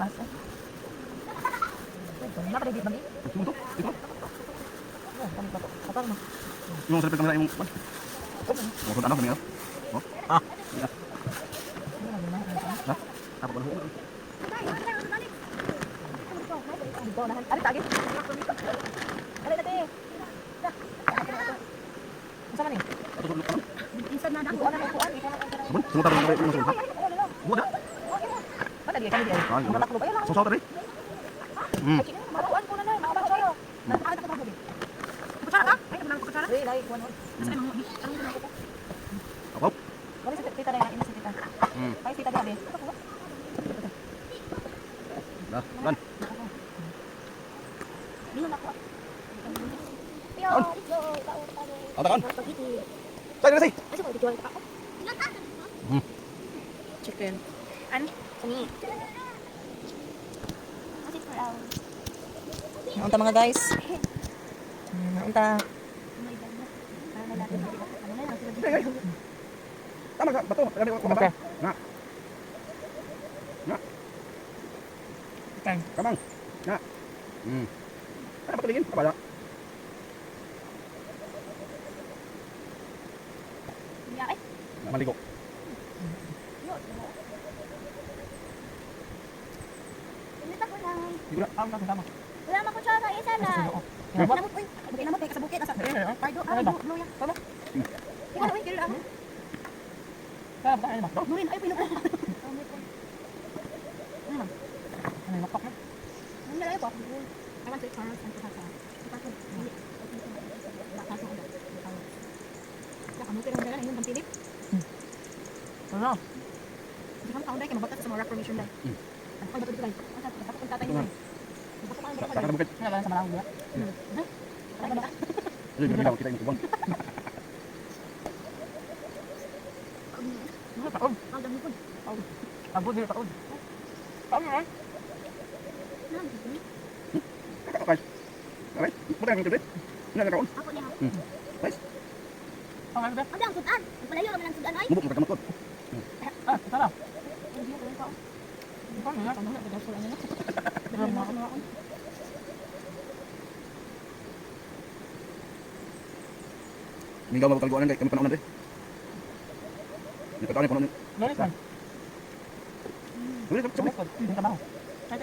Lasa. Napalagit ba ni? Ito, ito. Kapag mo. Yung sa kamera yung kwan. Oh, ano kami ah. Oh. Ah. Ha? Apa ko? Dito na. Ari tagi. Ari na te. Unsa man ni? Ato sa ano? Inside na Kuan na kuan, ikaw na. Sabon, sumuta rin yung sabon. Buda. Mana di kami di. Ay, Mga taklo ba? Saw tadi. Makuan ko na na, mga kutsara. Kutsara ka? Ay, nabunang kutsara. Uy, lagi kuan. Sa mga Ako. Wala sa tita na ina sa tita. Ay, tita gabi. Dah, lan. Atakan. Say, say. Chicken. An? Sani. Naunta mga guys. Naunta. Tama ka, bato. Okay. Na. Na. Okay. Kamang. Na. Ano ba tulingin? Abala. Na maligo. Di ko na. Tama, tama. Wala man kutsara, isa na. Namot, uy. Namot, kay sa bukid, asa. Pardo, ah, blue ya. Tama. Ikaw na, uy, kilo lang. Tama, tama. Nurin, ay, pinuko. Ano yung makpak na? Ano na po? I want to eat carrots and putasa. Putasa. Putasa ko ba? Kamu pero dala yung pampilip. Ano? Hindi ka makaunday kay mabatas sa mga rock formation dai. Ay, bato dito dai. Asa dapat kung tatay ni. Bato ka Sa sa bukid. Ano ba sa malawag ba? Ano ba? Ay, grabe kita yung tubang. Ano taon? Ang dami ko. Abot dito taon. Taon na. Okay. Okay. Buta ang tubig. Ano na kaon? Ako niya. Guys, Ang ano ba? Ang dang sudan. Ang palayo naman ang sudan ay. mubok mo kamot. Ah, tara. Hindi ko lang Ikaw na. Ano na daw ano na. Dali na ako. Mingaw mabakal kay kami panahon na dre. Ni pataon ni panahon ni. Lolis man. Dili sa Sumukod. Hindi trabaho. Ay,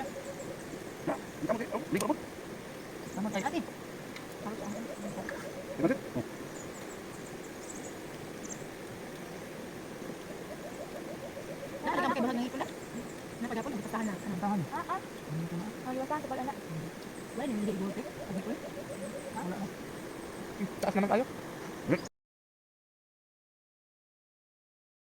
Na, kamo kay, oh, ligo ko. Tama tayo. Ate. Tingnan dit. Naa ka bahag ng ipula. Napagapon ang pasahan na. Tahan. Ah ah. Oh, liwasan sa pala. Wala ni hindi igol. Wala na. Taas naman tayo.